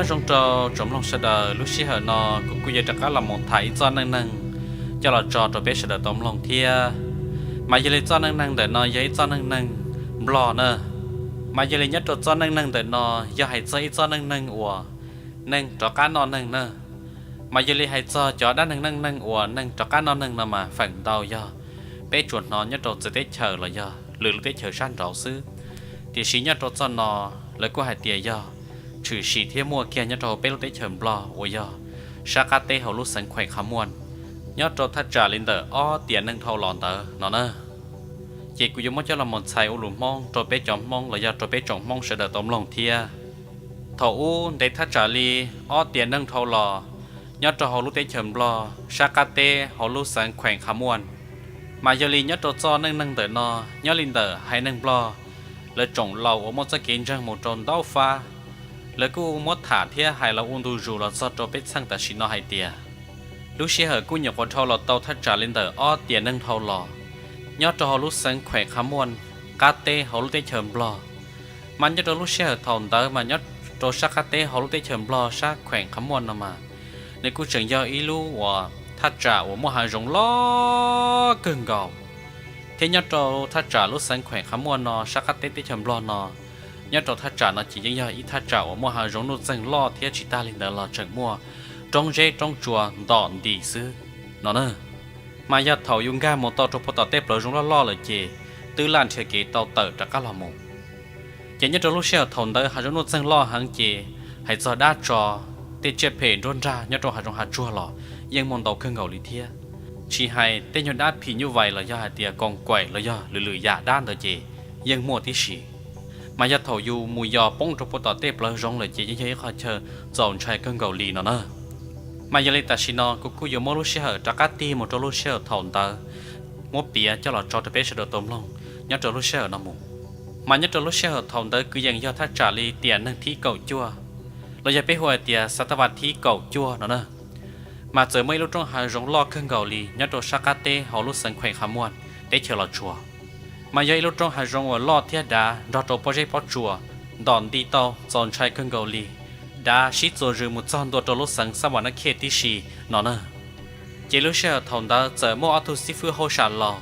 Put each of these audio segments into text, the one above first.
Nyob zoo rau tsoom mloog sawv daws, lub sij hawm no kuv kuj yuav rov qab los mus tham ib txoj neej neeg coj los tso rau peb sawv daws tau mloog thiab. Mas yog li txoj neej neeg ntawm no yog ib txoj neej neeg Nplog na. Mas yog li nyob rau txoj neej neeg ntawm no yog hais txog ib txoj neej neeg uas neeg rov qab noj neeg na. Mas yog li hais txog cov dab neeg neej neeg uas neeg rov qab noj neeg no mas feem ntau yog peb tsuas hnov nyob rau txawv teb chaws los yog lwm lub teb chaws sab nraud xwb. Tiam sis nyob rau txoj no lawv kuj hais tias yog tshwm sim thiab muaj kiag nyob rau peb lub teb chaws Nplog uas yog sab qab teb hauv lub xeev Khueem Qha Muaj, nyob rau thaj tsam li ntawm ob tiam neeg dhau los ntawd no na. Ces kuv yuav muab coj los mus txhais ua lus Hmoob rau peb cov Hmoob los yog rau peb tsoom Hmoob sawv daws tau mloog thiab. Thaum ub ntev thaj tsam li ob tiam neeg dhau los, nyob rau hauv lub teb chaws Nplog sab qab teb hauv lub xeev Khueem Qha Muaj. Mas yog li nyob rau txoj neej neeg ntawm no, nyob li ntawm haiv neeg Nplog lawv tsoom laus uas muaj txoj kev ntseeg mus rau ntau fab, lawv kuj muab tham thiab hais los ua ntu zus los txog rau peb txheej tam sim no hais tias lub sij hawm kuj nyuam qhuav dhau los tau thaj tsam li ntawm ob tiam neeg dhau los, nyob rau hauv lub xeev Khueem Qha Muaj qab teb hauv lub teb chaws Nplog. Mas nyob rau lub sij hawm thaum ntawd mas nyob rau sab qab teb hauv lub teb chaws Nplog sab Khueem Qha Muaj no mas nws kuj tseem yog ib lub uas thaj tsam uas muaj hav zoov loj kawg nkaus. Thiab nyob rau thaj tsam lub xeev Khueem Qha Muaj no sab qab teb teb chaws Nplog no, nyob rau thaj tsam no ces yeej yog ib thaj tsam uas muaj hav zoov nuj txeeg loj thiab tsis tag li ntawd los tseem muaj roob zeb roob tsua ntom nti xwb no na. Mas yog thaum yus nkag mus tau rau puag tom tej plawv zoov loj loj lawm ces twb laj nrhiav kev tau tawm rov qab los mus. Ces nyob rau lub sij hawm thaum ntawd hav zoov nuj txeeg loj heev ces hais txog dab tsov, tej tsiaj phem nruab nrag nyob rau hav zoov hav tsuag los yeej muaj ntau kawg nkaus li thiab. Tsis hais tej nyuag dab phim nyuj vais los yog hais tias koos kaim los yog lwm lwm yam dab ntawd ces yeej muaj tib si. Mas yog thaum yus mus yos poob rau puag tom tej plawv zoov lawm ces yeej yog ib qho chaw txaus ntshai kawg nkaus li no na. Mas yog li tam sim no kuv kuj yuav muab lub sij hawm rov qab tig mus rau lub sij hawm thaum ntawd, muab piav coj los tso rau peb sawv daws tau mloog nyob rau lub sij hawm no mus. Mas nyob rau lub sij hawm thaum ntawd kwv yees yog thaj tsam li tiam neeg thib kaum cuaj, los yog peb hu hais tias xav tab vas thib kaum cuaj no na. Mas txawm muaj ib lub roob hav zoov loj kawg nkaus li nyob rau sab qab teb hauv lub xeev Khueem Qha Muaj teb chaws Los Tsuas. Mas yog ib lub roob hav zoov uas loj thiab dav nrog rau pob zeb pob tsuas ntom nti tau txaus ntshai kawg nkaus li, dav sib txuas zws mus txog ntua rau lub xeev Xab Vam Nab Khej tib si no na. Ces lub sij hawm thaum ntawd txawm muaj ob tug xib fwb hauj sam laus,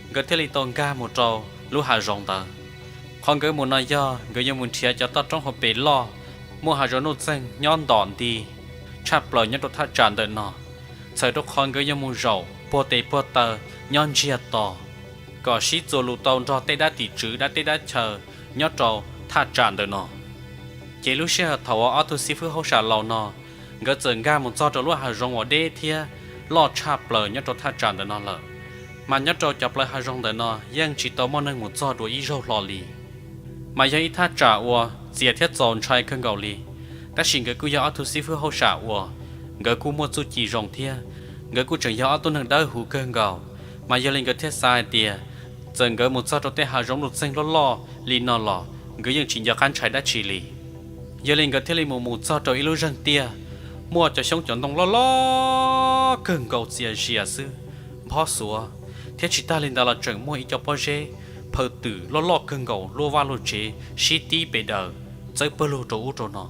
nkawd thiaj li tau nkag mus rau lub hav zoov ntawd. Qhov nkawd mus no yog nkawd yuav mus nrhiav cov toj roob hauv pes loj, muaj hav zoov nuj txeeg nyob ntom nti tshaj plaws nyob rau thaj tsam ntawm no, txhawm rau qhov nkawd yuav mus zaum puag tes puag taw nyob ntsiag to, kom sib txuas lus tau nrog tej dab tim tswv dab teb dab chaw nyob rau thaj tsam ntawm no. Ces lub sij hawm thaum uas ob tug xib fwb hauj sam laus no, nkawd txawm nkag mus txog rau lub hav zoov uas deb thiab loj tshaj plaws nyob rau thaj tsam ntawm no lawm. Mas nyob rau cov plawv hav zoov ntawm no yeej tsis tau muaj neeg mus txog dua ib zaug hlo li. Mas yog ib thaj tsam uas txias thiab txaus ntshai kawg nkaus li, tab sis nkawd kuj yog ob tug xib fwb hauj sam uas nkawd kuj muaj txuj ci zoo thiab, nkawd kuj tseem yog ob tug neeg dawb huv kawg nkaus. Mas yog li nkawd thiaj xav hais tias, txawm nkawd mus txog rau tej hav zoov nuj txeeg loj loj li no los nkawd yeej tsis nco qab ntshai dab tsi li. Yog li nkawd thiaj li mus mus txog rau ib lub zeeg tiaj, muaj cov xyoob cov ntoo loj loj kawg nkaus txias zias xwb, nphob xuav, thiab tsis tag li ntawd los tseem muaj ib co pob zeb phaw twm loj loj kawg nkaus luaj vaj luaj tsev sib tib pes daws txawb pawg lug rau ub rau no.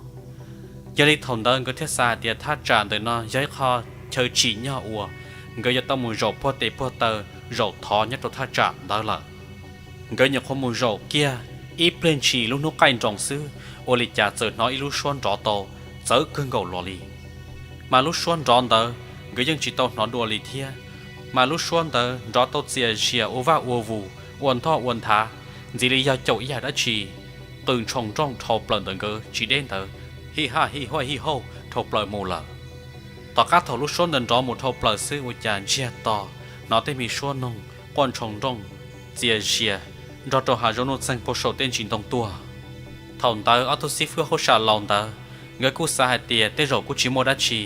Yog li thaum ntawd nkawd thiaj xav hais tias thaj tsam ntawm no yog ib qho chaw tsim nyog uas nkawd yuav tau mus zaum puag tes puag taw zaum thov nyob rau thaj tsam ntawd lawm. Nkawd nyuam qhuav mus zaum kiag ib pliag ntshis lub hnub qaij nroos xwb, ua li cas txawm hnov ib lub suab nrov tau txawv kawg nkaus los li. Mas lub suab nrov ntawd nkawd yeej tsis tau hnov dua li thiab. Mas lub suab ntawd nrov tau txias zias ua vaj ua vus, ua ntoj ua nthav, ntxiv li yog caum ib yam dab tsi qw ntshoo nrooj dhau plaws ntawm nkawd tsis deb ntawd, hij haj hij huaj hij hauj dhau plaws mus lawm. Tom qab thaum lub suab ntawd nrov mus dhau plaws xwb ua cas ntsiag to hnov tej me suab noog quaj ntshoo nrooj txias zias nrog rau hav zoov nuj txeeg puag saum tej ntsis ntoo tuaj. Thaum ntawd ob tug xib fwb hauj sam laus ntawd nkawd kuj xav hais tias tej zaum kuj tsis muaj dab tsi.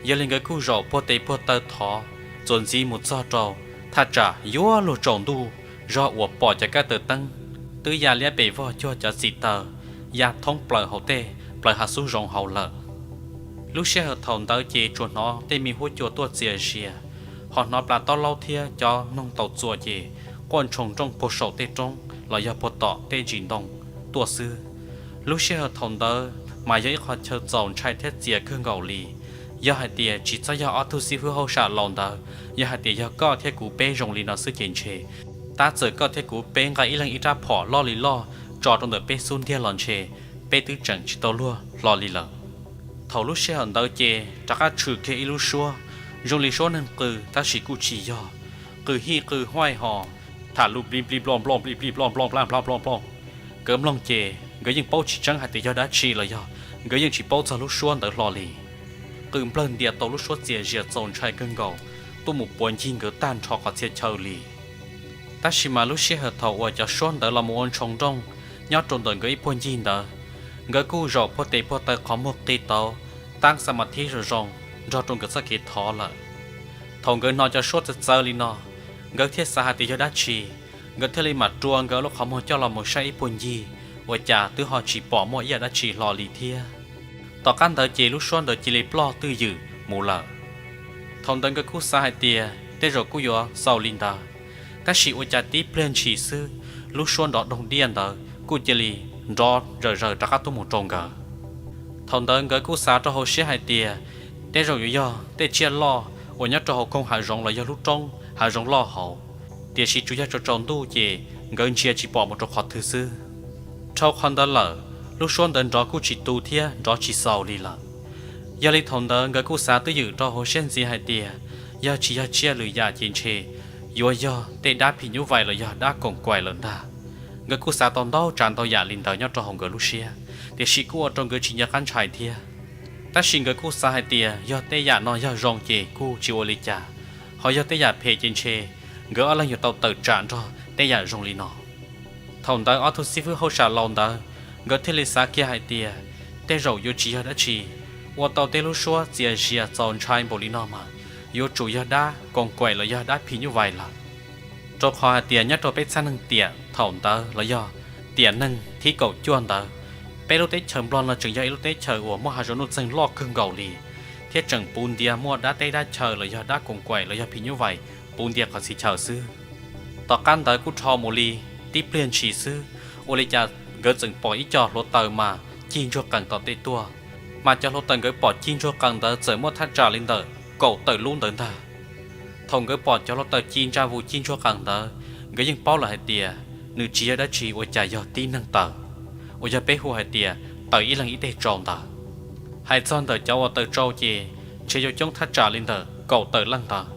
Yog li nkawd kuj zaum puag tes puag taw thov, txuas ntxiv mus txog rau thaj tsam yuav luag tsaus ntuj, zog uas pom cov kab taws teeb twb ya liab pes vog cuag cov txim taws ya thoob plaws hauv tej plawv hav xub zoov hauv lawm. Lub sij hawm thaum ntawd ces tsuas hnov tej me huab cua tuaj txias zias, ho hnov plas taub laub thiab cov noog taus txuas ces quaj ntshoo nrooj puag saum tej roob los yog puag tom tej ntsis ntoo tuaj xwb. Lub sij hawm thaum ntawd mas yog ib qho chaw txaus ntshai thiab txias kawg nkaus li. Yog hais tias tsis txhob yog ob tug xib fwb hauj sam laus ntawd, yog hais tias yog koj thiab kuv peb zoo li no xwb ces ntshe, tab txawm koj thiab kuv peb nqa ib leeg ib rab phom loj li loj tso rau ntawm peb xub ntiag los ntshe peb twb tseem tsis tau luag hlo li lawm. Thaum lub sij hawm ntawd ces rov qab tshwm kiag ib lub suab zoo li suab neeg qw tab sis kuj tsis yog, qw hij qw huaij ho tham lus pli pli plo nplo pli pli plo nplo npla npla nplo nplo. Nkawd mloog ces nkawd yeej paub tsis tseeb hais tias yog dab tsi los yog nkawd yeej tsis paub txog lub suab ntawd hlo li. Qw nplawg ntias tau lub suab txias zias txaus ntshai kawg nkaus, tuaj mus puav ncig nkawd tag nrho qhov txhia chaw li. Tab sis mas lub sij hawm thaum uas cov suab ntawd los mus ua ntshoo nrooj nyob rau ntawm nkawd ib puag ncig ntawd, nkawd kuj zaum puag tes puag taw qhov muag qi tauv, tab xa ma thib zoo zoo nrog rau nkawd txoj kev thov lawm. Thaum nkawd hnov cov suab txawv txawv li no, nkawd thiaj xav hais tias yog dab tsi, nkawd thiaj li mam rua nkawd lub qhov muag coj los mus saib ib puag ncig, ua cas twb ho tsis pom muaj ib yam dab tsi hlo li thiab. Tom qab ntawd ces lub suab ntawd cia li ploj twj ywm mus lawm. Thaum ntawd nkawd kuj xav hais tias tej zaum kuj yuav xaus li ntawd, tab sis ua cas tib pliag ntshis xwb, lub suab nrov doog diaj ntawd kuj cia li nrov zawm zaws rov qab tuaj mus rau nkawd. Thaum ntawd nkawd kuj xav rau hauv siab hais tias tej zaum yuav yog tej tsiaj loj uas nyob rau hauv khoom hav zoov los yog lub roob hav zoov loj hauv, tiam sis tsuas yog tsaus tsaus ntuj ces nkawd ntsia tsis pom mus rau qhov twg xwb. Dhau qhov ntawd lawm, lub suab ntawd nrov kuj tsis tu thiab nrov tsis xaus li lawm. Yog li thaum ntawd nkawd kuj xav twj ywm rau hauv siab ntxiv hais tias yog tsis yog tsiaj lwm yam ces ntshe yuav yog tej dab phim nyuj vais los yog dab koom kuaim lawm ntag. Nkawd kuj xav tau ntau tsav ntau yam li ntawd nyob rau hauv nkawd lub siab, tiam sis kuj ua rau nkawd tsis nco qab ntshai thiab. Tab sis nkawd kuj xav hais tias yog tej yam no yog zoo ces kuj tsis ua li cas, ho yog tej yam phem ces ntshe nkawd ob leeg yuav tau tawm tsam nrog tej yam zoo li no. Thaum ntawd ob tug xib fwb hauj sam laus ntawd, nkawd thiaj li xav kiag hais tias tej zaum yuav tsis yog dab tsi, ua tau tej lub suab txias zias txaus ntshai npaum li no mas yuav tsum yog dab koom kuaim los yog dab phim nyuj vais lawm. Rau qhov hais tias nyob rau peb txheej neeg tiam thaum ntawd los yog tiam neeg thib kaum cuaj ntawd, peb lub teb chaws Nplog no tseem yog ib lub teb chaws uas muaj hav zoov nuj txeeg loj kawg nkaus li, thiab tseem puv ntias muaj dab teb dab chaw los yog dab koom kuaim los yog phim nyuj vais puv ntias qhov txhia chaw xwb. Tom qab ntawd kuj dhau mus li tib pliag ntshis xwb, ua li cas nkawd txawm pom ib co hluav taws mas cig ntsuag qees tom tej tuaj, mas cov hluav taws nkawd pom cig ntsuag qees ntawd txawm muaj thaj tsam li ntawm kaum tawm lub ntawd ntag. Thaum nkawd pom cov hluav taws ci ntsa vus cig ntsuag qees ntawd, nkawd yeej paub lawm hais tias nws tsis yog dab tsi ua cas yog tib neeg taws, uas yog peb hu hais tias taws ib leeg ib teg tsau ntawd. Hais txog ntawm cov uas taws tsau ces ntshe yuav coob thaj tsam li ntawm kaum tawm leej ntawd,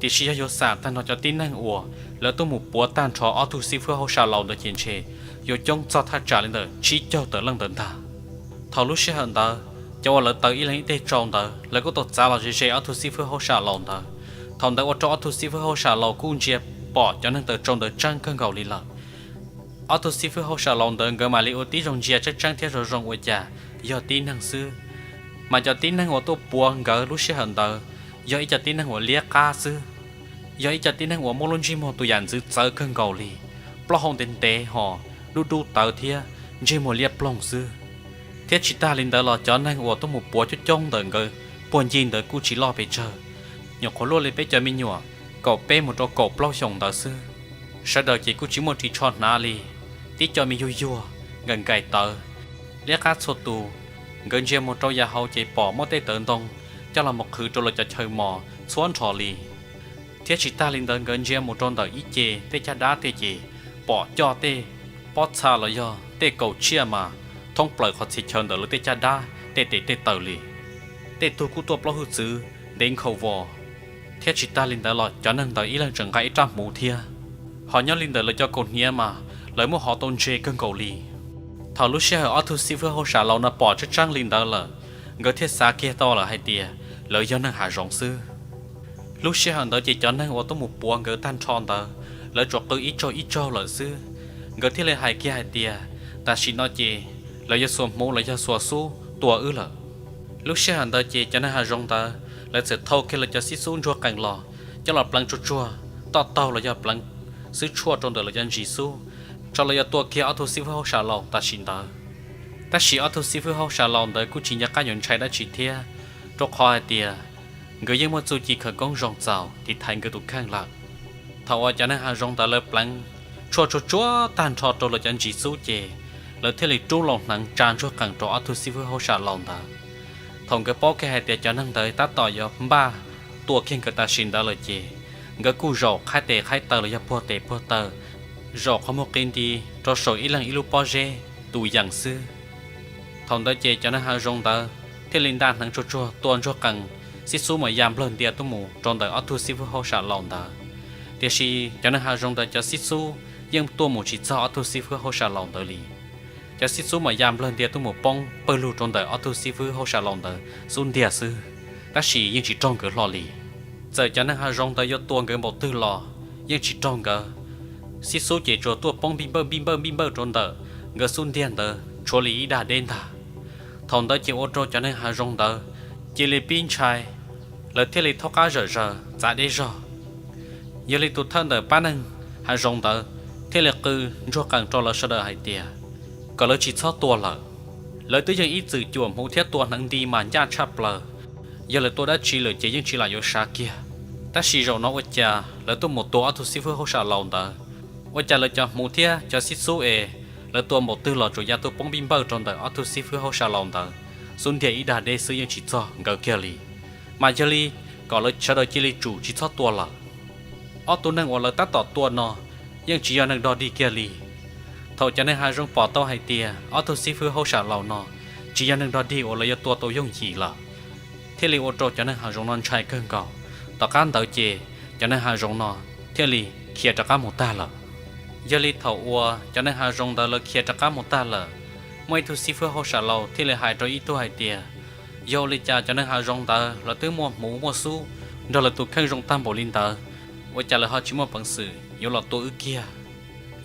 tiam sis yog yuav xam tag nrho cov tib neeg uas lawv tuaj mus puav tag nrho ob tug xib fwb hauj sam laus ntawd ces ntshe yuav coob txog thaj tsam li ntawm tsib caug tawm leej ntawd ntag. Thaum lub sij hawm ntawd, cov uas lawv taws ib leeg ib teg tsau ntawd lawv kuj tau txav los ze ze ob tug xib fwb hauj sam laus ntawd. Thaum ntawd ua rau ob tug xib fwb hauj sam laus kuj ntsia pom cov neeg taws tsau ntawd tseeb kawg nkaus li lawm. Ob tug xib fwb hauj sam laus ntawd nkawd mam li ua tib zoo ntsia tseeb tseeb thiab zoo zoo ua cas yog tib neeg xwb. Mas cov tib neeg uas tuaj puav nkawd lub sij hawm ntawd yog ib co tib neeg uas liab qab xwb, yog ib co tib neeg uas muaj lub ntsej muag tus yam ntxwv txawv kawg nkaus li, plaub hau ntev ntev ho dub dub tawv thiab ntsej muag liab ploog xwb. Thiab tsis tag li ntawd los cov neeg uas tuaj mus puav coob coob ntawm nkawd puag ncig ntawd kuj tsis loj pes tsawg, nyuam qhuav luaj li peb cov me nyuam kaum peb mus rau kaum plaub xyoos ntawd xwb. Sawv daws ces kuj tsis muaj ris tsho hnav li, tib co me yuag yuag, nkais nkais tawv, liab qab txhua tus. Nkawd ntsia mus rau yav hauv ces pom muaj tej tawv ntoo coj los mus qhwv rau lawv cov chaw mos txhua nrho li. Thiab tsis tag li ntawd nkawd ntsia mus rau ntawm ib ce tej caj dab tej ces pom coj tej pob txha los yog tej kaus tsiaj mas thoob plaws qhov txhia chaw ntawm lawv tej caj dab tej tes tej taw li. Tej tug kuj tuaj plaub hwj txwv ntev nkhaus vos. Thiab tsis tag li ntawd los cov neeg ntawd ib leeg tseem nqa ib rab hmuv thiab. Ho nyob li ntawm lawv cov kaus hniav mas lawv muab hov tau ntse kawg nkaus li. Thaum lub sij hawm ob tug xib fwb hauj sam laus no pom tseeb tseeb li ntawd lawm, nkawd thiaj xav kiag tau lawm hais tias lawv yog neeg hav zoov xwb. Lub sij hawm ntawd ces cov neeg uas tuaj mus puav nkawd tag nrho ntawd, lawv tsuas qw ib tsaug ib tsaug lawm xwb. Nkawd thiaj li hais kiag hais tias tam sim no ces lawv yuav xuas hmuv los yog xuas xub tua wb lawm. Lub sij hawm ntawd ces cov neeg hav zoov ntawd lawv txawm thau kiag lawv cov xib xub ntsuag qees los coj los pleev tsuag tsuag, toj taug los yog pleev xwb tshuaj rau ntawm lawv cov ntsis xub, tso lawv yuav tua kiag ob tug xib fwb hauj sam laus tam sim ntawd. Tab sis ob tug xib fwb hauj sam laus ntawd kuj tsis nco qab yuav ntshai dab tsi thiab, rau qhov hais tias nkawd yeej muaj txuj ci khawv koob zoo txaus tiv thaiv nkawd tus kheej lawm. Thaum uas cov neeg hav zoov ntawd lawv pleev tshuaj tsuag tsuag tag nrho rau lawv cov ntsis xub ces lawv thiaj li rub lauj hneev tsa ntsuag qees rau ob tug xib fwb hauj sam laus ntawd. Thaum nkawd paub kiag hais tias cov neeg ntawd tab tom yuav npaj tua kiag nkawd tam sim ntawd lawm ces nkawd kuj zaum qhaib tes qhaib taw los yog puag tes puag taw, zaum qhov muag qi nti rau saum ib leeg ib lub pob zeb tus yees xwb. Thaum ntawd ces cov neeg hav zoov ntawd thiaj li nta hneev tsuag tsuag tua ntsuag qees xib xub mas ya nplawg ntia tuaj mus rau ntawm ob tug xib fwb hauj sam laus ntawd. Tiam sis cov neeg hav zoov ntawd cov xib xub yeej tuaj mus tsis txog ob tug xib fwb hauj sam laus ntawd li. Cov xib xub mas ya nplawg ntia tuaj mus poob pawg lug rau ntawm ob tug xib fwb hauj sam laus ntawd xub ntiag xwb, tab sis yeej tsis raug nkawd hlo li. Txawm cov neeg hav zoov ntawd yuav tua nkawd npaum twg los yeej tsis raug nkawd. Xib xub ces tsuas tuaj poob npij npawj npij npawj npij npawj rau ntawm nkawd xub ntiag ntawd tshuav li ib dag deb ntag. Thaum ntawd ces ua rau cov neeg hav zoov ntawd cia li pib ntshai, lawv thiaj li thaub qab zawm zaws txav deb zog. Yog li tus thawj ntawm pab neeg hav zoov ntawd thiaj li qw ntsuag qees rau lawv sawv daws hais tias kom lawv tsis txhob tua lawm. Lawv twb yeej ib txwm cuam hmuv thiab tua hneev nti mas ncaj tshaj plaws, yog lawv tua dab tsi lawm ces yeej tsis lam yuav sav kiag. Tab sis zaum no ua cas lawv tuaj mus tua ob tug xib fwb hauj sam laus ntawd, ua cas lawv cov hmuv thiab cov xib xub es lawv tua npaum twg los tsuas ya tuaj poob npij npawj rau ntawm ob tug xib fwb hauj sam laus ntawd xub ntiag ib dag deb xwb, yeej tsis txog nkawd kiag li. Mas yog li kom lawv sawv daws cia li tsum tsis txhob tua lawm. Ob tug neeg uas lawv tab tom tua no yeej tsis yog neeg dog dig kiag li. Thaum cov neeg hav zoov pom tau hais tias ob tug xib fwb hauj sam laus no tsis yog neeg dog dig uas lawv yuav tua tau yooj yim lawm, thiaj li ua rau cov neeg hav zoov no ntshai kawg nkaus. Tom qab ntawd ces cov neeg hav zoov no thiaj li khiav rov qab mus tag lawm. Yog li thaum uas cov neeg hav zoov ntawd lawv khiav rov qab mus tag lawm, muaj ib tug xib fwb hauj sam laus thiaj li hais rau ib tug hais tias, yog ua li cas cov neeg hav zoov ntawd lawv twb muaj hmuv muaj xub nrog lawv tus kheej zoo tag npaum li ntawd, ua cas lawv ho tsis muaj peev xwm yuav los tua wb kiag?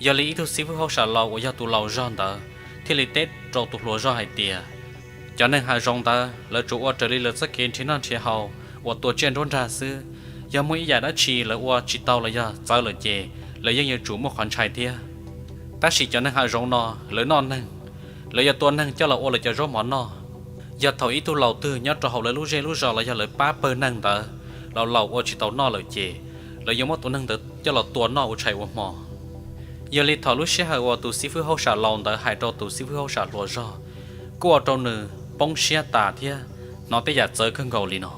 Yog li ib tug xib fwb hauj sam laus uas yog tus laus zog ntawd thiaj li teb rau tus hluas zog hais tias, cov neeg hav zoov ntawd lawv tsuas ua raws li lawv txoj kev nrhiav noj nrhiav haus uas tua tsiaj nruab nrag xwb. Yog muaj ib yam dab tsi lawv ua tsis tau los yog txawv lawm ces lawv yeej yuav tsum muaj qhov ntshai thiab. Tab sis cov neeg hav zoov no lawv noj neeg, lawv yuav tua neeg coj los ua lawv cov zaub mov noj. Yog thaum ib tug laus twg nyob rau hauv lawv lub zej lub zos los yog lawv pab pawg neeg ntawd, laus laus ua tsis tau noj lawm ces lawv yuav muab tus neeg ntawd coj los tua noj ua tshais ua hmo. Yog li thaum lub sij hawm uas tus xib fwb hauj sam laus ntawd hais rau tus xib fwb hauj sam hluas zog, kuj ua rau nws poob siab tas thiab hnov tej yam txawv kawg nkaus li no.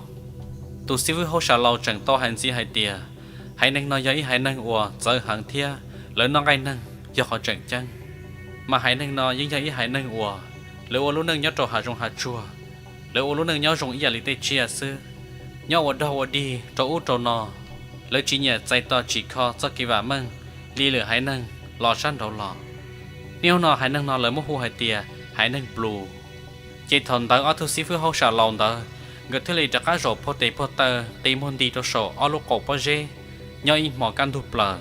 Tus xib fwb hauj sam laus tseem tau hais ntxiv hais tias, haiv neeg no yog ib haiv neeg uas txawv heev thiab lawv noj nqaij neeg yog qhov tseem ceeb. Mas haiv neeg no yeej yog ib haiv neeg uas lawv ua lub neej nyob rau hav zoov hav tsuag, lawv ua lub neej nyob zoo ib yam li tej tsiaj xwb, nyob ua dog ua dig rau ub rau no. Lawv tsis nyiam txais tos tsim kho txoj kev vam meej li lwm haiv neeg los sab nraud los. Niaj hnub no haiv neeg no lawv muab hu hais tias haiv neeg Blue. Ces thaum ntawd ob tug xib fwb hauj sam laus ntawd, nkawd thiaj li rov qab zaum puag tes puag taw qi muag nti rau saum ob lub qaum pob zeb nyob ib hmos kaj ntug plaws.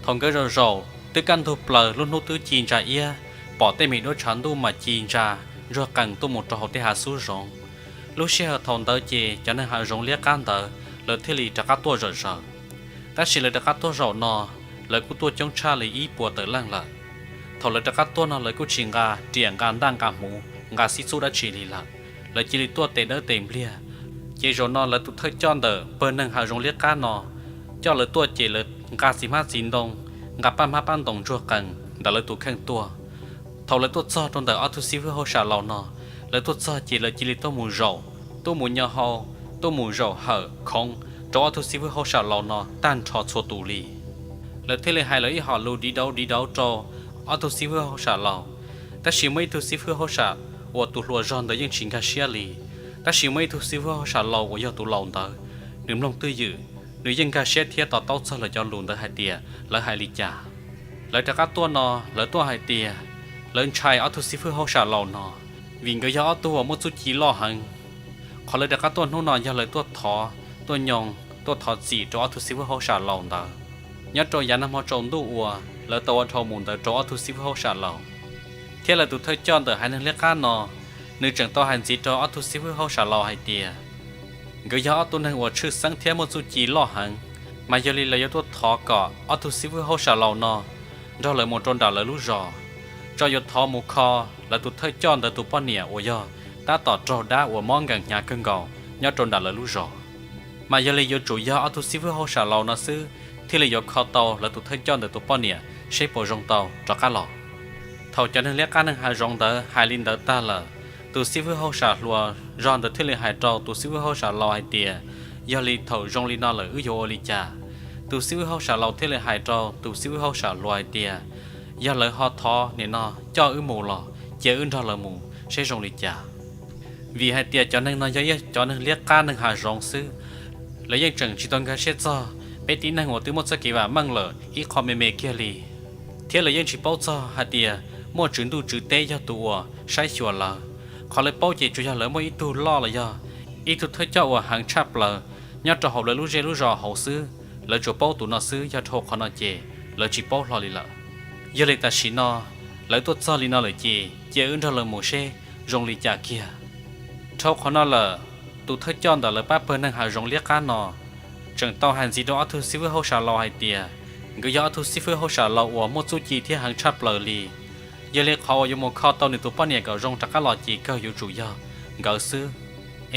Thaum nkawd zaum zaum twb kaj ntug plaws, lub hnub twb ci ntsa iab, pom tej me duab tshav ntuj mas ci ntsa ntsuag qees tuaj mus rau hauv tej hav xub zoov. Lub sij hawm thaum ntawd ces cov neeg hav zoov liab qab ntawd lawv thiaj li rov qab tuaj zom zaws. Tab sis lawv rov qab tuaj zaum no, lawv kuj tuaj coob tshaj li ib puas tawm leej lawm. Thaum lawv rov qab tuaj no lawv kuj tsis nqa riam nqa ntaj nqa hmuv nqa xib xub dab tsi li lawm, lawv cia li tuaj tes dawb tes npliag. Ces zaum no lawv tus thawj coj ntawm pawg neeg hav zoov liab qab no coj lawv tuaj ces lawv nqa txiv hmab txiv ntoo, nqa paj hmab paj ntoos ntsuag qees ntawm lawv tus kheej tuaj. Thaum lawv tuaj txog rau ntawm ob tug xib fwb hauj sam laus no, lawv tuaj txog ces lawv cia li tuaj mus zaum, tuaj mus nyo hau, tuaj mus zaum hawm khoov rau ob tug xib fwb hauj sam laus no tag nrho txhua tus li. Lawv thiaj li hais lawv ib hom lus div dauv div dauv rau ob tug xib fwb hauj sam laus. Tab sis muaj ib tug xib fwb hauj sam uas tus hluas zog ntawd yeej tsis nkag siab li. Tab sis muaj ib tug xib fwb hauj sam laus uas yog tus laus ntawd, nws mloog twj ywm, nws yeej nkag siab thiab to taub txog lawv cov lus ntawd hais tias lawv hais li cas. Lawv rov qab tuaj no, lawv tuaj hais tias lawv ntshai ob tug xib fwb hauj sam laus no, vim nkawd yog ob tug uas muaj txuj ci loj heev. Qhov lawv rov qab tuaj hnub no yog lawv tuaj thov, tuaj nyo, tuaj thov txim rau ob tug xib fwb hauj sam laus ntawd, nyob rau yav nag hmo tsaus ntuj uas lawv tau ua dhau mus ntawd rau ob tug xib fwb hauj sam laus. Thiab lawv tus thawj coj ntawm haiv neeg liab qab no, nws tseem tau hais ntxiv rau ob tug xib fwb hauj sam laus hais tias, nkawd yog ob tug neeg uas tshwj xeeb thiab muaj txuj ci loj heev, mas yog li lawv yuav tuaj thov kom ob tug xib fwb hauj sam laus no nrog lawv mus rau nram lawv lub zos, tso yuav thov mus kho lawv tus thawj coj ntawd tus poj niam uas yog tab tom raug dab uas mob nkees hnyav kawg nkaus nyob rau nram lawv lub zos. Mas yog li yuav tsum yog ob tug xib fwb hauj sam laus no xwb thiaj li yuav kho tau lawv tus thawj coj ntawd tus poj niam seb puas zoo tau rov qab los. Thaum cov neeg liab qab neeg hav zoov ntawd hais li ntawd tag lawm, tus xib fwb hauj sam hluas zog ntawd thiaj li hais rau tus xib fwb hauj sam laus hais tias, yog li thaum zoo li no lawm wb yuav ua li cas? Tus xib fwb hauj sam laus thiaj li hais rau tus xib fwb hauj sam hluas hais tias, yog lawv ho thov nim no coj wb mus los cia wb nrog lawv mus seb zoo li cas. Vim hais tias cov neeg no yog ib cov neeg liab qab neeg hav zoov xwb, lawv yeej tseem tsis tau nkag siab txog peb tib neeg uas twb muaj txoj kev vam meej lawm ib qho me me kiag li, thiab lawv yeej tsis paub txog hais tias muaj tswv ntuj tswv teb yog tus uas saib xyuas lawv. Qhov lawv paub ces tsuas yog lawv muaj ib tug loj los yog ib tug thawj coj uas heev tshaj plaws nyob rau hauv lawv lub zej lub zos hauv xwb, lawv tsuas paub tus no xwb, yog dhau qhov no ces lawv tsis paub hlo li lawm. Yog li tam sim no lawv tuaj txog li no lawm ces cia wb nrog lawv mus seb zoo li cas kiag. Dhau qhov no lawm, tus thawj coj ntawm lawv pab pawg neeg hav zoov liab qab no tseem tau hais ntxiv rau ob tug xib fwb hauj sam laus hais tias, nkawd yog ob tug xib fwb hauj sam laus uas muaj txuj ci thiab heev tshaj plaws li. Yog li qhov uas yuav mus kho tau nws tus poj niam kom zoo rov qab los ces kawg yuav tsum yog nkawd xwb.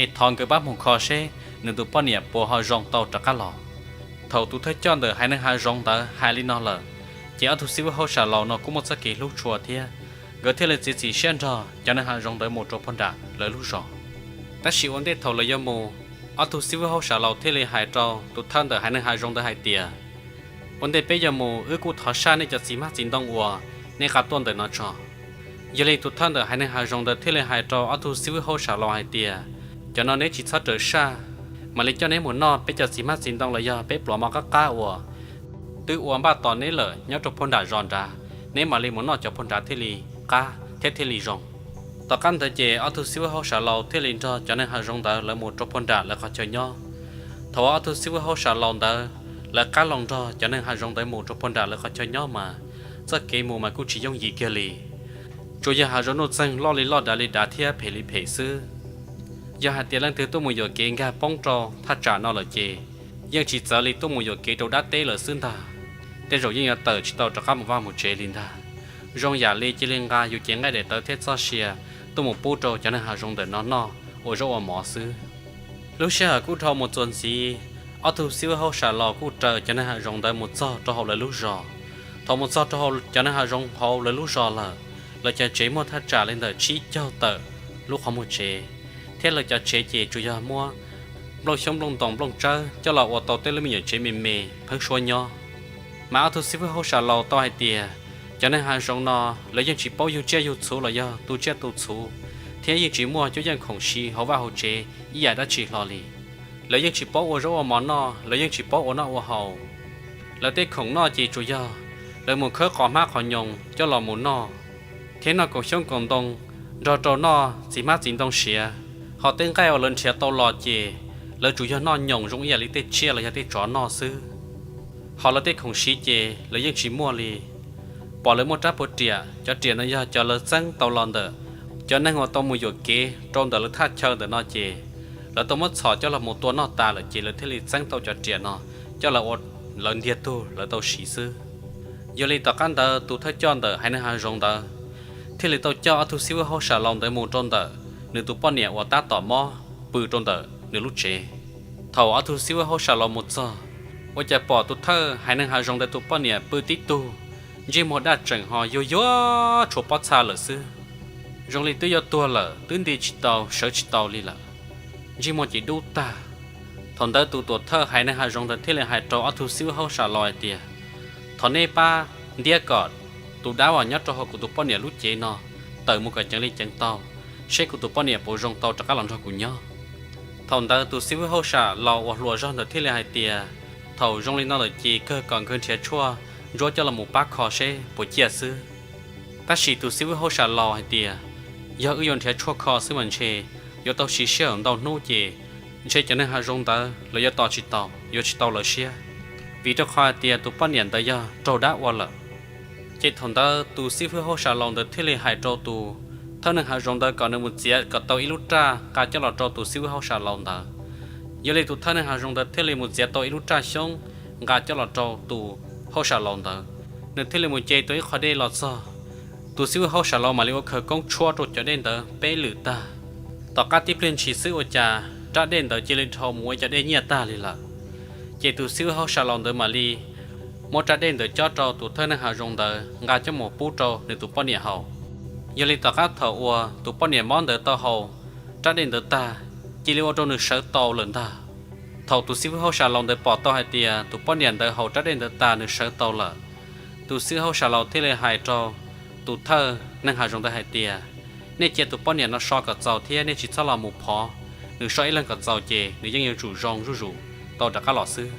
Es thov nkawd pab mus kho seb nws tus poj niam puas ho zoo tau rov qab los. Thaum tus thawj coj ntawm haiv neeg hav zoov ntawd hais li no lawm, ces ob tug xib fwb hauj sam laus no kuj muaj txoj kev hlub tshua thiab, nkawd thiaj li txiav txim siab nrog cov neeg hav zoov ntawd mus rau pog nram lawv lub zos. Tab sis ua ntej thaum lawv yuav mus, ob tug xib fwb hauj sam laus thiaj li hais rau tus thawj ntawm haiv neeg hav zoov ntawd hais tias, ua ntej peb yuav mus wb kuj thov saj nej cov txiv hmab txiv ntoo uas nej nqa tuaj ntawm no tso. Yog li tus thawj ntawm haiv neeg hav zoov ntawd thiaj li hais rau ob tug xib fwb hauj sam laus hais tias, cov no neb tsis txhob rawm saj, mam li coj neb mus noj peb cov txiv hmab txiv ntoo los yog peb pluas mov qab qab uas twb ua npaj tos neb lawm nyob rau pog nram zos nrad, neb mam li mus noj cov pog nrad thiaj li qab thiab thiaj li zoo. Tom qab ntawd ces ob tug xib fwb hauj sam laus thiaj li nrog cov neeg hav zoov ntawd lawv mus rau pog nram lawv qhov chaw nyob. Thaum uas ob tug xib fwb hauj sam laus ntawd lawv qab los nrog cov neeg hav zoov ntawd mus rau pog nram lawv qhov chaw nyob mas txoj kev mus mas kuj tsis yooj yim kiag li. Tsuas yog hav zoov nuj txeeg loj li loj dav li dav thiab phem li phem xwb. Yog hais tias leej twg tuaj mus yuam kev nkag poob rau thaj tsam no lawm ces yeej tsis txawv li tuaj mus yuam kev rau dab teb lawm xwb ntag. Tej zaum yeej yuav tawm tsis tau rov qab mus vaj mus tsev li ntag. Zoo yam li cia li nqa yus cev nqaij daim tawv thiab txoj sia tuaj mus pub rau cov neeg hav zoov ntawm no noj ua zaub ua mov xwb. Lub sij hawm kuj dhau mus txuas ntxiv, ob tug xib fwb hauj sam laus kuj raws cov neeg hav zoov ntawd mus txog rau hauv lawv lub zos. Thaum mus txog rau hauv cov neeg hav zoov hauv lawv lub zos lawm, lawv cov tsev muaj thaj tsam li ntawm tsib caug tawm lub qhov muag tsev, thiab lawv cov tsev ces tsuas yog muab nplooj xyoob nplooj ntoos nplooj tsawb coj los ua tau tej lub me nyuam tsev me me pheeb suab nyob. Mas ob tug xib fwb hauj sam laus tau hais tias, cov neeg hav zoov no lawv yeej tsis paub yug tsiaj yug txhuv los yog tu tsiaj tu txhuv, thiab yeej tsis muaj cuab yeej khoom siv hauv vaj hauv tsev ib yam dab tsi hlo li. Lawv yeej tsis paub ua zaub ua mov noj, lawv yeej tsis paub ua noj ua haus. Lawv tej khoom noj ces tsuas yog lawv mus khawb qos hmab qos nyoos coj los mus noj, thiab noj kaum xyoob kaum ntoo nrog rau noj txiv hmab txiv ntoo siav. Ho tej nqaij uas lawv nrhiav tau los ces lawv tsuas yog noj nyoos zoo ib yam li tej tsiaj los yog tej tsov noj xwb. Ho lawv tej khoom siv ces lawv yeej tsis muaj li. Pom lawv muaj rab puas riam, cov riam no yog cov lawv txeeb tau los ntawm cov neeg uas tau mus yuam kev rau ntawm lawv thaj chaw ntawm no ces lawv tau muab txhom coj los mus tua noj tas lawm ces lawv thiaj li txeeb tau cov riam no coj los ua lawv ntiag tug lawv tau siv xwb. Yog li tom qab ntawd tus thawj coj ntawm haiv neeg hav zoov ntawd thiaj li tau coj ob tug xib fwb hauj sam laus ntawd mus rau ntawm nws tus poj niam uas tab tom mob pw rau ntawm nws lub tsev. Thaum ob tug xib fwb hauj sam laus mus txog, ua cas pom tus thawj haiv neeg hav zoov ntawd tus poj niam pw tib tug, ntsej muag daj tseem ho yuag yuag tshuav pob txha lawm xwb, zoo li twb yuav tuag lawm, twb nti tsis tau sawv tsis tau li lawm, ntsej muag ces dub tag. Thaum ntawd tus tuam thawj haiv neeg hav zoov ntawd thiaj li hais rau ob tug xib fwb hauj sam laus hais tias, thov neb pab ntiab kom tus dab uas nyob rau hauv kuv tus poj niam lub cev no tawm mus kom ceev li ceev tau, seb kuv tus poj niam puas zoo tau rov qab los nrog kuv nyob. Thaum ntawd tus xib fwb hauj sam laus uas hluas zog ntawd thiaj li hais tias, thaum zoo li no lawm ces kawg kom nkawd nrhiav tshuaj ntsuab coj los mus pab kho seb puas ciaj xwb. Tab sis tus xib fwb hauj sam laus hais tias, yog wb yuav nrhiav tshuaj kho xwb mas ntshe yuav tau siv sij hawm ntau hnub ces ntshe cov neeg hav zoov ntawd lawv yuav tos tsis tau, yuav tsis tau lawv siab, vim rau qhov hais tias tus poj niam ntawd yog raug dab ua lawm. Ces thaum ntawd tus xib fwb hauj sam laus ntawd thiaj li hais rau tus thawj neeg hav zoov ntawd kom nws mus txiav kom tau ib lub raj nqa coj los rau tus xib fwb hauj sam laus ntawd. Yog li tus thawj neeg hav zoov ntawd thiaj li mus txiav tau ib lub raj xyoob nqa coj los rau tus hauj sam laus ntawd. Nws thiaj li mus ce tau ib qho dej los txog, tus xib fwb hauj sam laus mam li ua khawv koob tshuab rau cov dej ntawd peb lwm tag. Tom qab tib pliag ntshis xwb ua cas rab dej ntawd cia li dhau mus ua cov dej nyiaj tag li lawm. Ces tus xib fwb hauj sam laus ntawd mam li muab rab dej ntawd cob rau tus thawj neeg hav zoov ntawd nqa coj mus pub rau nws tus poj niam haus, Yog li tom qab thaum uas tus poj niam mob ntawd tau haus rab dej ntawd tag, cia li ua rau nws sawv tau lawm ntag. Thaum tus xib hwb hauj sam laus ntawd pom tau hais tias tus poj niam ntawd haus rab dej ntawd tag nws sawv tau lawm, tus xib hwb hauj sam laus thiaj li hais rau tus thawj neeg hav zoov ntawd hais tias, nej cia tus poj niam no so kom txaus thiab nej tsis txhob los mus phov, nws so ib leeg kom txaus ces nws yeej yuav tsum zoo zuj zus tau rov qab los xwb.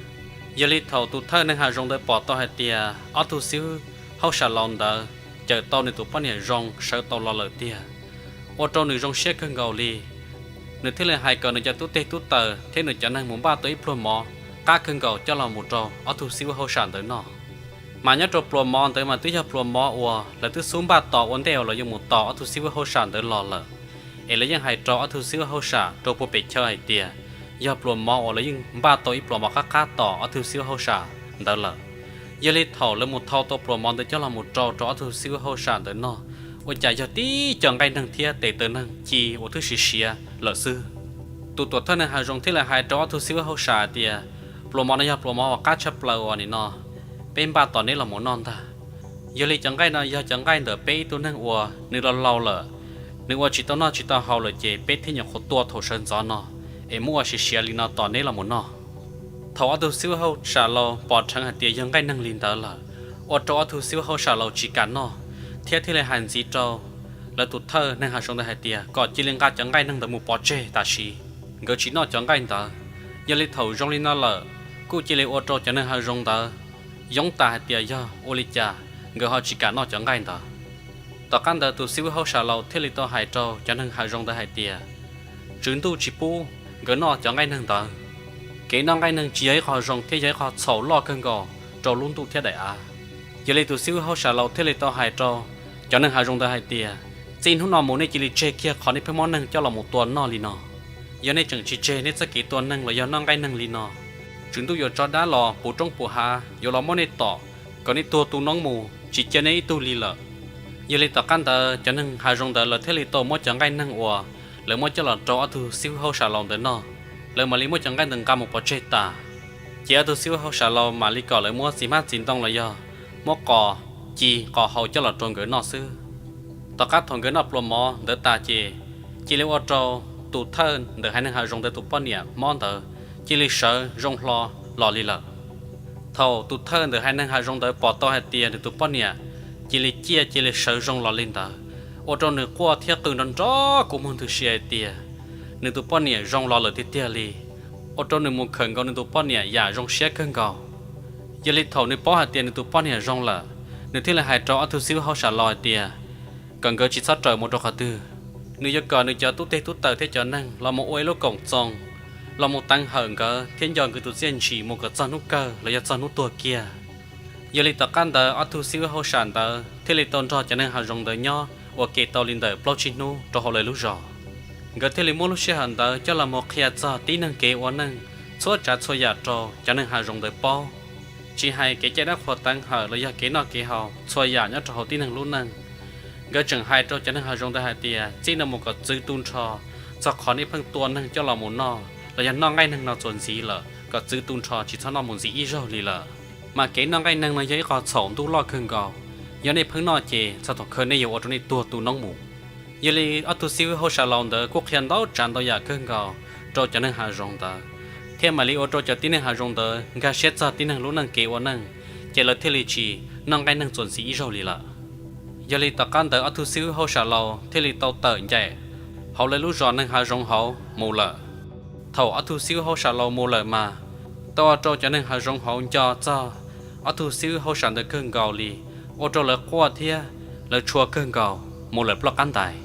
Yog li thaum tus thawj neeg hav zoov ntawd pom tau hais tias ob tug xib hwb hauj sam laus ntawd cawm tau nws tus poj niam zoo sawv tau los lawm tiag, ua rau nws zoo siab kawg nkaus li. Nws thiaj li hais kom nws cov tub teg tub taws thiab nws cov neeg mus npaj tau ib pluag mov qab kawg nkaus coj los mus rau ob tug xib hwb hauj sam ntawd noj. Mas nyob rau pluas mov ntawd mas twb yog pluas mov uas lawv twb xub npaj tos ua ntej uas lawv yuav mus tos ob tug xib hwb hauj sam ntawd los lawm. Es lawv yeej hais rau ob tug xib hwb hauj sam rau puag pem chaw hais tias yog pluas mov uas lawv yeej npaj tau ib pluas mov qab qab tos ob tug xib hwb hauj sam ntawd lawm. Yog li thaum lawv mus thau tau pluas mov ntawd coj los mus rau rau ob tug xib hwb hauj sam ntawd noj, ua cas yog tib co nqaij neeg thiab tes taw neeg ci uas twb siav siav lawm xwb. Tus tuam thawj neeg hav zoov thiaj li hais rau ob tug xib hwb hauj sam tias, pluas mov no yog pluas mov uas qab tshaj plaws uas nim no peb npaj tos neb los mus noj ntag. Yog li cov nqaij no yog cov nqaij ntawm peb ib tug neeg uas nws laus laus lawm, nws ua tsis tau noj tsis tau haus lawm ces peb thiaj nyuam qhuav tua thaum sawv ntxov no, es muab ua siav siav li no tos neb los mus noj. Thaum ob tug xib hwb hauj sam laus pom dheev hais tias yog nqaij neeg li ntawd lawm, ua rau ob tug xib hwb hauj sam laus tsis kam noj, thiab thiaj li hais ntxiv rau lawv tus thawj neeg hav zoov ntawd hais tias kom cia li nqa cov nqaij neeg ntawd mus pov tseg tam sim, nkawd tsis noj cov nqaij ntawd. Yog li thaum zoo li no lawm, kuj cia li ua rau cov neeg hav zoov ntawd yoob tas hais tias yog ua li cas nkawd ho tsis kam noj cov nqaij ntawd. Tom qab ntawd tus xib hwb hauj sam laus thiaj li tau hais rau cov neeg hav zoov ntawd hais tias, tswv ntuj tsis pub nkawd noj cov nqaij neeg ntawd. Kev noj nqaij neeg tsis yog ib qho zoo thiab yog ib qho txhaum loj kawg nkaus rau lub ntuj thiab daim av. Yog li tus xib hwb hauj sam laus thiaj li tau hais rau cov neeg hav zoov ntawd hais tias, txij hnub no mus nej cia li tseg kiag qhov nej pheej muab neeg coj los mus tua noj li no. Yog nej tseem tsis tseg nej txoj kev tua neeg los yog noj nqaij neeg li no, tswv ntuj yuav tso dab los puv roob puv hav yuav los muab nej tom, kom nej tuag tu noob mus tsis cia nej ib tug li lawm. Yog li tom qab ntawd cov neeg hav zoov ntawd lawv thiaj li tau muab cov nqaij neeg uas lawv muab coj los rau ob tug xib hwb hauj sam laus ntawd noj, lawv mam li muab cov nqaij ntawd nqa mus pov tseg tas. Ces ob tug xib hwb hauj sam laus mam li kom lawv muab txiv hmab txiv ntoo los yog muab qos ci qos hau coj los rau nkawd noj xwb. Tom qab thaum nkawd noj pluas mov ntawd tas ces cia li ua rau tus thawj ntawm haiv neeg hav zoov ntawd tus poj niam mob ntawd cia li sawv zoo hlo los li lawm. Thaum tus thawj ntawm haiv neeg hav zoov ntawd pom tau hais tias nws tus poj niam cia li ciaj cia li sawv zoo los li ntawd, ua rau nws quaj thiab qw nrov nrov kua muag ntws si hais tias nws tus poj niam zoo los lawm tiag tiag li, ua rau nws mus khawm nkaus nws tus poj niam yam zoo siab kawg nkaus. Yog li thaum nws paub hais tias nws tus poj niam zoo lawm, nws thiaj li hais rau ob tug xib hwb hauj sam laus hais tias kom nkawd tsis txhob rawm mus rau qhov twg, nws yuav kom nws cov tub teg tub taws thiab cov neeg los mus ua ib lub koom txoos los mus teev hawm nkawd thiab nco nkawd tus txiaj ntsim mus kom txog hnub kawg los yog txog hnub tuag kiag. Yog li tom qab ntawd ob tug xib hwb hauj sam ntawd thiaj li tau nrog cov neeg hav zoov ntawd nyob ua ke tau li ntawm plaub tsib hnub rau hauv lawv lub zos. Nkawd thiaj li muab lub sij hawm ntawd coj los mus qhia txog tib neeg kev ua neej txhua tsav txhua yam rau cov neeg hav zoov ntawd paub, tsis hais kev cai dab qhuas teev hawm los yog kev noj kev haus txhua yam nyob rau hauv tib neeg lub neej. Nkawd tseem hais rau cov neeg hav zoov ntawd hais tias txij no mus kom txwv tu nrho txog qhov nej pheej tua neeg coj los mus noj los yog noj nqaij neeg no txuas ntxiv lawm, kom txwv tu nrho tsis txhob noj mus ntxiv ib zaug li lawm. Mas kev noj nqaij neeg no yog ib qho txhaum ntuj loj kawg nkaus, yog nej pheej noj ces txog thaum kawg nej yuav ua rau nej tuag tu noob mus. Yog li ob tug xib hwb hauj sam laus ntawd kuj qhia ntau tsav ntau yam kawg nkaus rau cov neeg hav zoov ntawd, thiaj mam li ua rau cov tib neeg hav zoov ntawd nkag siab txog tib neeg lub neej kev ua neej, ces lawv thiaj li tsis noj nqaij neeg txuas ntxiv ib zaug li lawm. Yog li tom qab ntawd ob tug xib hwb hauj sam laus thiaj li tau tawm ncaim hauv lawv lub zos neeg hav zoov hauv mus lawm. Thaum ob tug xib hwb hauj sam laus mus lawm mas tau ua rau cov neeg hav zoov hauv nco txog ob tug xib hwb hauj sam ntawd kawg nkaus li, ua rau lawv quaj thiab lawv tshua kawg nkaus mus lawm ploj qab ntais.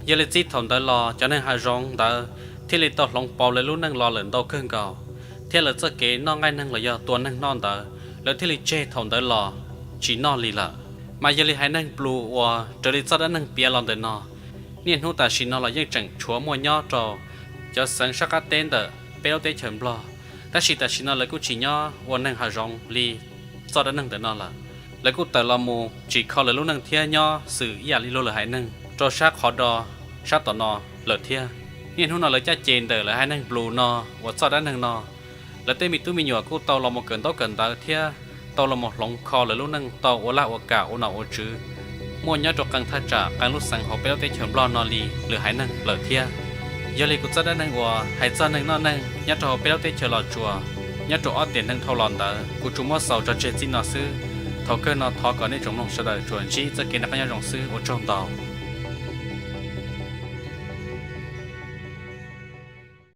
Yog li txij thaum ntawd los cov neeg hav zoov ntawd thiaj li tau hloov pauv lawv lub neej los lawm ntau kawg nkaus, thiab lawv txoj kev noj nqaij neeg los yog tua neeg noj ntawd lawv thiaj li tseg thaum ntawd los tsis noj li lawm. Mas yog li haiv neeg Plu uas raws li txoj dab neeg piav los ntawm no, niaj hnub tam sim no los yeej tseem tshuav muaj nyob rau cov xeev sab qab teb ntawm peb lub teb chaws Nplog, tab sis tam sim no lawv kuj tsis nyob ua neeg hav zoov li txoj dab neeg ntawm no lawm. Lawv kuj tawm los mus tsim kho lawv lub neej thiab nyob xwm ib yam li luag lwm haiv neeg rau sab qhov do sab tom no lawm thiab. Niaj hnub no lawv caj ces ntawm lawv haiv neeg Plu no uas txoj dab neeg no, lawv tej me tub me nyuam kuj tau los mus kawm ntaub kawm ntawv thiab tau los mus hloov kho lawv lub neej tau ua laj ua kam ua nom ua tswv. muaj nyob rau qee thaj tsam qee lub xeev hauv peb lub teb chaws Nplog no li lwm haiv neeg lawm thiab. Yog li kuv txoj dab neeg uas hais txog neeg noj neeg nyob rau hauv peb lub teb chaws Los Tsuas nyob rau ob tiam neeg dhau los ntawd kuv tsuas muab xaus tso tseg txij no xwb. Thaum kawg no thov kom nej tsoom mloog sawv daws tsuas ntsib txoj kev noj qab nyob zoo xwb, ua tsaug ntau.